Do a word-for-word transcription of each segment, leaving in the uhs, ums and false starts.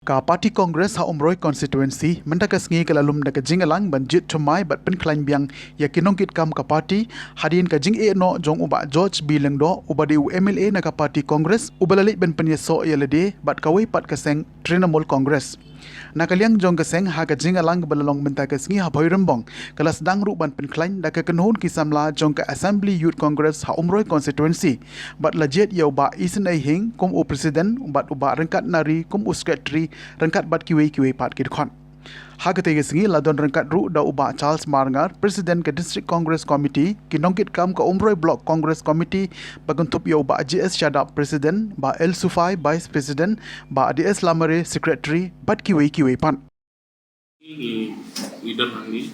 Ka party Congress ha Umroi constituency mynta ka sngi ka la lum da ka jingïalang ban jied thymmai bad pynkhlaiñ biang ïa ki nongkitkam ka party, hadien ka jingeh noh jong u Bah George B Lyngdoh uba dei u MLA na ka party Congress uba la leit ban pynïasoh ïa lade bad kawei pat ka seng Trinamool Congress. Na ka liang jong ka seng, ha ka jingïalang ba la long mynta ka sngi ha Bhoirymbong, ka la sdang ruh ban pynkhlaiñ da ka kynhun ki samla jong ka Assembly Youth Congress ha Umroi constituency, bad la jied ïa u Bah Isynei Hing kum u president bad u Bah Ryngkat Nari kum u secretary, ryngkat bad kiwei kiwei pat ki dkhot. Ha katei ka sngi la don ryngkat ruh da u Bah Charles Marngar, president ka District Congress Committee, ki nongkitkam ka Umroi Block Congress Committee, ba kynthup ïa u Bah J S Shadap, president, Bah L Sufai, vice president, Bah D S Lamare, secretary, bad kiwei kiwei pat. Ngi, ngi don hangne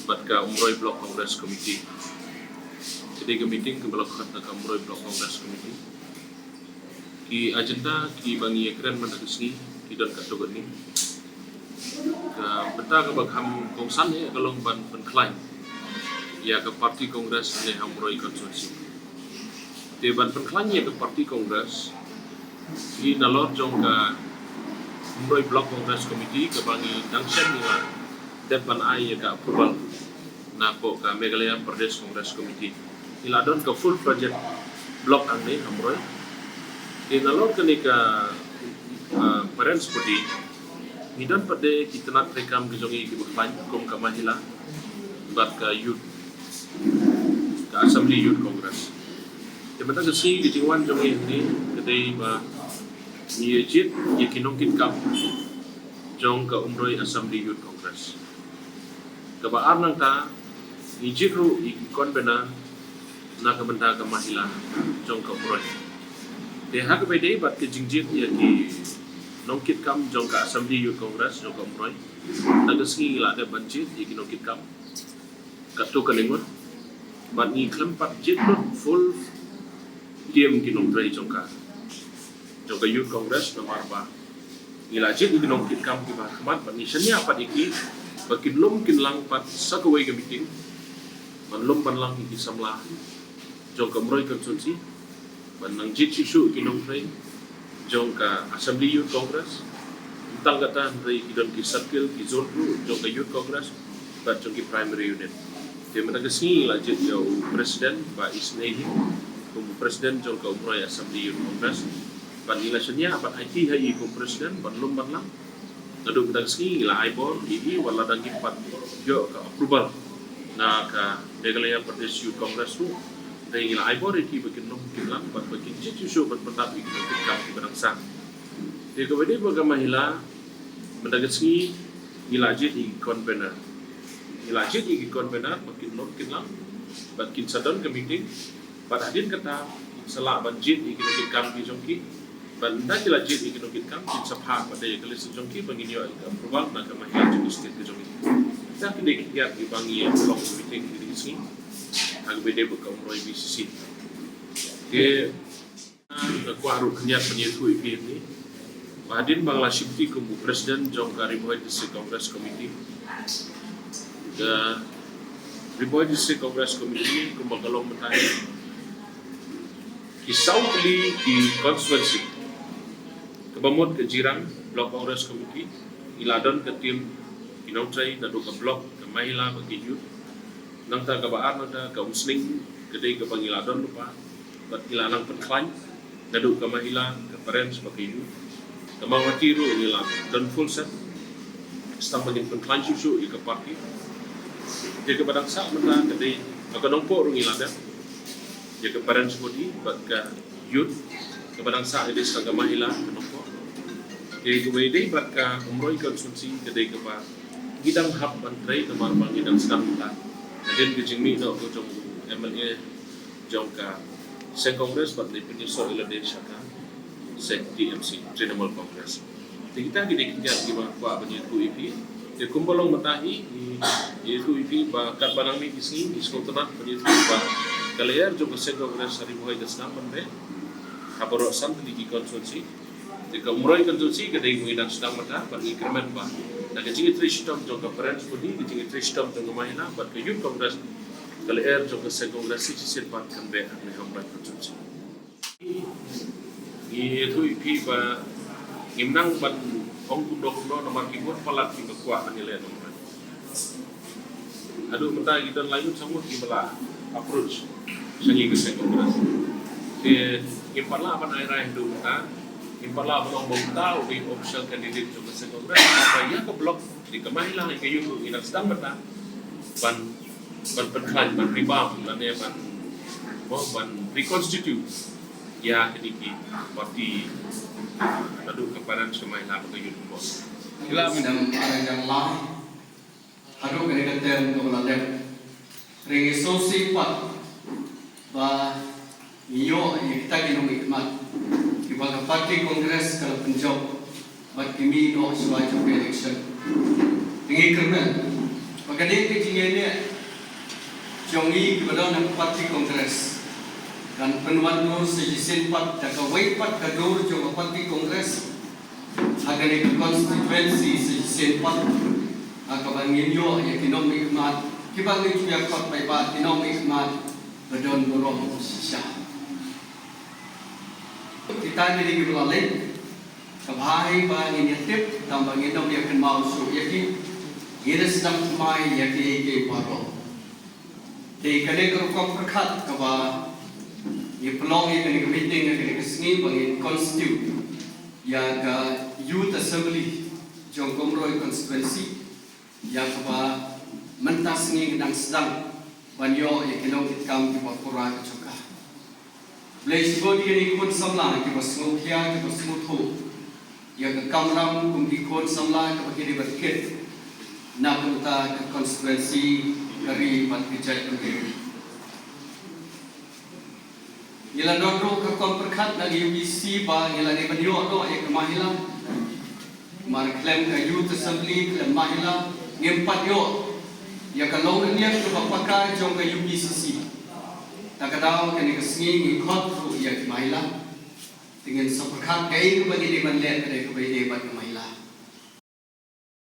bad ka Umroi Block Congress Committee. Ka dei ka meeting kaba la khot da ka Umroi Block Congress Committee. Ki agenda kiba ngi ïakren mynta ka sngi ki don katto katne. Ka bynta kaba kham kongsan hi ka long ban pynkhlaiñ ïa ka party Congress hangne ha Umroi constituency. Te ban pynkhlaiñ ïa ka party Congress, ngi nalor jong ka Umroi Block Congress Committee kaba ngi dang shem, ngi la dep ban ai ïa ka approval na ka Meghalaya Pradesh Congress Committee. Ngi la don ka full fledged block hangne ha Umroi. Te nalor kane ka, ah, parents body, ngi don pat de ki tnat treikam ki jong ngi kiba khlaiñ kum ka Mahila bad ka Youth, ka Assembly Youth Congress. Te mynta ka sngi ka jingwan jong ngi hangne ka dei ba ngi ïa jied ïa ki nongkitkam jong ka Umroi Assembly Youth Congress. Kaba ar nangta, ngi jied ruh ïa ki convener na ka bynta ka Mahila jong ka Umroi. Te ha kaba ïadei bad ka jingjied ïa ki nongkitkam jong ka Assembly Youth Congress jong ka Umroi, mynta ka sngi ngi la dep ban jied ïa ki nongkitkam katto katne ngut, bad ngi khlem pat jied lut full team ki nongtrei jong ka, jong ka Youth Congress, namar ba ngi la jied ïa ki nongkitkam kiba ha khmat bad ngi shaniah pat ïa ki ba kin lum kin lang pat sa kawei ka meeting ban lum ban lang ïa ki samla jong ka Umroi constituency, ban nang jied shuh shuh ki nongtrei jong ka Assembly Youth Congress. Ym tang kata, hynrei ki don ki circle, ki zone ruh jong ka Youth Congress bad jong ki primary unit. Te mynta ka sngi ngi la jied ïa u president, Bah Isynei Hing, kum u president jong ka Umroi Assembly Youth Congress. Bad ngi la shaniah bad aiti ha i kum president ban lum ban lang. Naduh mynta ka sngi ngi la ai bor ïa i, wat la dang ngim pat ïoh ka approval na ka Meghalaya Pradesh Youth Congress ruh. Te ngi la ai bor ïa ki ba kin lum kin lang bad ba kin jied shuh shuh ban pyndap ïa ki nongkitkam kiba dang sah. Te kaba ïadei bad ka Mahila, mynta ka sngi ngi la jied ïa ki convener. Ngi la jied ïa ki convener ba kin lum kin lang bad kin sa don ka meeting. Bad hadien kata, sa lah ban jied ïa ki nongkitkam ki jong ki. Bad ynda ki la jied ïa ki nongkitkam, kin sa phah pat da ïa ka list jong ki ba ngin ïoh ïa ka approval na ka Mahila jong ka state ka jong ngi. Kita ki dei ki kiad kiba ngi ïa long meeting kine ki sngi ha kaba ïadei bad ka Umroi B C C. Te nga kwah ruh khyndiat ban ïathuh ïa phi hangne ba hadien ba nga la shimti kum u president jong ka Ri Bhoi District Congress Committee, ka Ri Bhoi District Congress Committee kumba ka long mynta hi, ki saw tylli ki constituency, kaba mut ka Jirang Block Congress Committee, ngi la don ka team ki nongtrei naduh ka block, ka Mahila bad ka Youth. Nangta kaba ar nangta ka Umsning, ka dei kaba ngi la don lypa bad ngi la nang pynkhlaiñ naduh ka Mahila, ka Parents bad ka Youth. Ka Mawhati ruh ngi la don full set, sa tang ba ngin pynkhlaiñ shuh shuh ïa ka party. Te kaba dang sah mynta ka dei ka Nongpoh ruh ngi la dep ïa ka Parents body bad ka Youth. Kaba dang sah ka dei sa tang ka Mahila, ka Nongpoh. Te kaba ïadei bad ka Umroi constituency ka dei kaba ngi dang hap ban trei namar ba ngi dang sdang mynta. Hadien ka jingmih noh ka jong u MLA jong ka seng Congress bad leit pynïasoh ïa lade sha ka seng TMC, Trinamool Congress. Te kita ki dei ki kiad kiba nga kwah ban ïathuh ïa phi. Te kumba long mynta hi, ngi ïathuh ïa phi ba katba nang mih ki sngi ngi sngewtynnat ban ïathuh ba ka lyer jong ka seng Congress ha Ri Bhoi ka sdang ban beh ha baroh san tylli ki constituency. Te ka Umroi constituency ka dei kaba ngi dang sdang mynta bad ngi kyrmen ba na ka jingïatrei shitom jong ka Parents body, ka jingïatrei shitom jong ka Mahila bad ka Youth Congress, ka lyer jong ka seng Congress shisien pat kan beh hangne ha Umroi constituency. Ngi ïathuh ïa phi ba ngim nang ban Ong kumno kumno namar ki bun palat ki ba kwah ban ïaleh nongmihkhmat. Haduh mynta ki don lai ngut sa ngut ki ba la approach sha ngi ka seng Congress. Te ngim pat lah ban ai rai haduh mynta. Ngim pat lah ban ong ba uta u dei official candidate jong ka seng Congress. Namar ba ïa ka block, dei ka Mahila, ïa ka youth, ngi dang sdang mynta ban, ban pynkhlaiñ, ban revamp lane ban, ban reconstitute ïa kine ki party, naduh ka Finance Mahila bad ka Youth Congress. Ila mynta, haduh kane ka term kaba la dep, ring ïa sngewsih pat ba ngi ïoh ïa kita ki nongmihkhmat kiba ka party Congress ka la pynjop bad ki mih noh shuwa jong ka election. Te ngi kyrmen ba kane ka jingïaleh jong ngi kiba don ha ka party Congress kan pynwandur sa shisien pat da kawei pat ka dur jong ka party Congress ha kane ka constituency sa shisien pat, ha kaba ngin ïoh ïa ki nongmihkhmat kiba ngin shu ïa khot paidbah ki nongmihkhmat ba don burom shisha. Kita kine kiba la leit, ka bha hi ba ngin ïa tip, tang ba ngin ym ïa kynmaw shuh ïa ki. Ngin ïa sdang thymmai ïa kiei kiei baroh. Te kane ka rukom pyrkhat kaba ngi pynlong ïa kane ka meeting ïa kane ka sngi ba ngin constitute ïa ka Youth Assembly jong ka Umroi constituency, ïa kaba mynta sngi ngi dang sdang ban ïoh ïa ki nongkitkam kiba pura ka jong ka. Blei shibun ïa kine ki khun samla kiba sngewkhia, kiba sngewthuh ïa ka kamram kum ki khun samla kaba ki dei ban kit na ka bynta ka constituency, ka ri bad ka jaitbynriew. Ngi la don ruh ka rukom pyrkhat na ka U B C ba ngi la dei ban ïoh noh ïa ka Mahila. Namar khlem ka Youth Assembly, khlem Mahila, ngim pat ïoh ïa ka longrynieng kaba paka jong ka U B C C. Ta ka daw kane ka sngi ngi khot ruh ïa ki Mahila. Te ngin sa pyrkhat kaei kaba ngi dei ban leh, ka dei kaba ïadei bad ka Mahila.